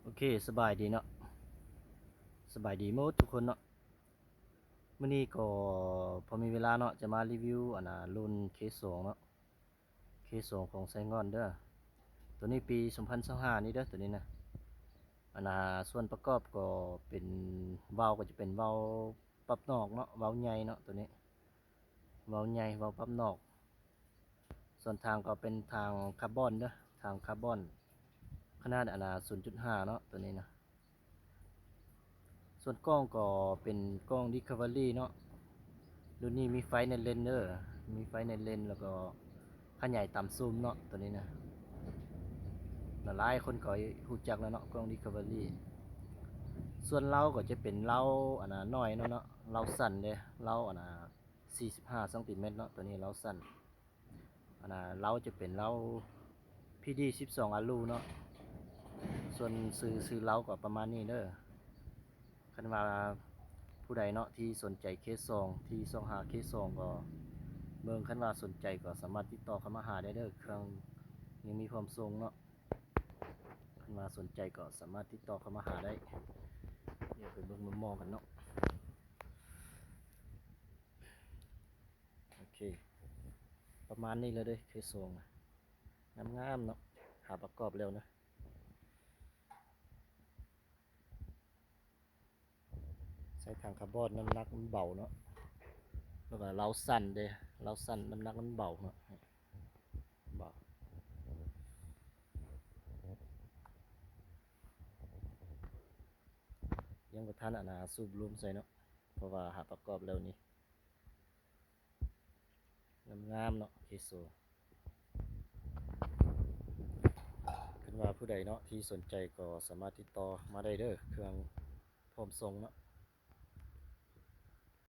ໂອເຄ ສະບາຍດີເນາະ ສະບາຍດີໝົດທຸກຄົນເນາະ. ມື້ນີ້ກໍພໍມີເວລາເນາະ ຈະມາຣີວິວ ອັນນ່າ ລຸ້ນ ເຄສອງເນາະ ເຄສອງ ຂອງໄຊງ່ອນເດີ. ໂຕນີ້ປີສອງພັນຊາວຫ້ານີ້ເດີ ໂຕນີ້ນະ. ອັນນ່າ ສ່ວນປະກອບກໍເປັນ ເວົ້າກໍຈະເປັນເວົ້າປັບນອກເນາະ ເວົ້າໃຫຍ່ເນາະ ໂຕນີ້ ເວົ້າໃຫຍ່ ເວົ້າປັບນອກ. ສ່ວນທາງກໍເປັນທາງຄາບອນເດີ ທາງຄາບອນ ຂະໜາດ ອັນນ່າ ສູນຈຸດຫ້າເນາະ ໂຕນີ້ນະ. ສ່ວນກ້ອງກໍເປັນກ້ອງ Discovery ເນາະ. ລຸ້ນນີ້ມີໄຟໃນເລນເດີ ມີໄຟໃນເລນ ແລ້ວກໍຂະຫຍາຍຕາມຊູມເນາະ ໂຕນີ້ນະ. ຫຼາຍໆຄົນກໍຮູ້ຈັກແລ້ວເນາະ ກ້ອງ Discovery. ສ່ວນເລົາກໍຈະເປັນເລົາ ອັນນ່າ ນ້ອຍເນາະ ເລົາສັ້ນເດ້ ເລົາ ອັນນ່າ ສີ່ສິບຫ້າຊັງຕີແມັດເນາະ ໂຕນີ້ເລົາສັ້ນ. ອັນນ່າ ເລົາຈະເປັນເລົາ ພີດີສິບສອງ ອາລູເນາະ. ສ່ວນຊື່ ຊື່ເລົາກໍປະມານນີ້ເດີ. ຄັນວ່າຜູ້ໃດເນາະທີ່ສົນໃຈເຄສອງ ທີ່ຊອກຫາເຄສອງກໍເບິ່ງ ຄັນວ່າສົນໃຈກໍສາມາດຕິດຕໍ່ເຂົ້າມາຫາໄດ້ເດີ ເຄື່ອງຍັງມີພ້ອມສົ່ງເນາະ. ຄັນວ່າສົນໃຈກໍສາມາດຕິດຕໍ່ເຂົ້າມາຫາໄດ້. ດຽວໄປເບິ່ງມຸມມອງກັນເນາະ. ໂອເຄ ປະມານນີ້ແຫຼະເດີ ເຄສອງ ງາມໆເນາະ ຫາປະກອບແລ້ວນະ. ໃສ່ຖັງຄາບອນ ນ້ຳໜັກມັນເບົາເນາະ ແລ້ວກໍເລົາສັ້ນເດ້ ເລົາສັ້ນ ນ້ຳໜັກມັນເບົາເນາະ ເບົາ. ຍັງບໍ່ທັນ ອັນນ່າ ສູບລົມໃສ່ເນາະ ເພາະວ່າຫາປະກອບແລ້ວນີ້. ງາມໆເນາະ ເຄໂຊ. ຄັນວ່າຜູ້ໃດເນາະທີ່ສົນໃຈກໍສາມາດຕິດຕໍ່ມາໄດ້ເດີ ເຄື່ອງພ້ອມສົ່ງເນາະ.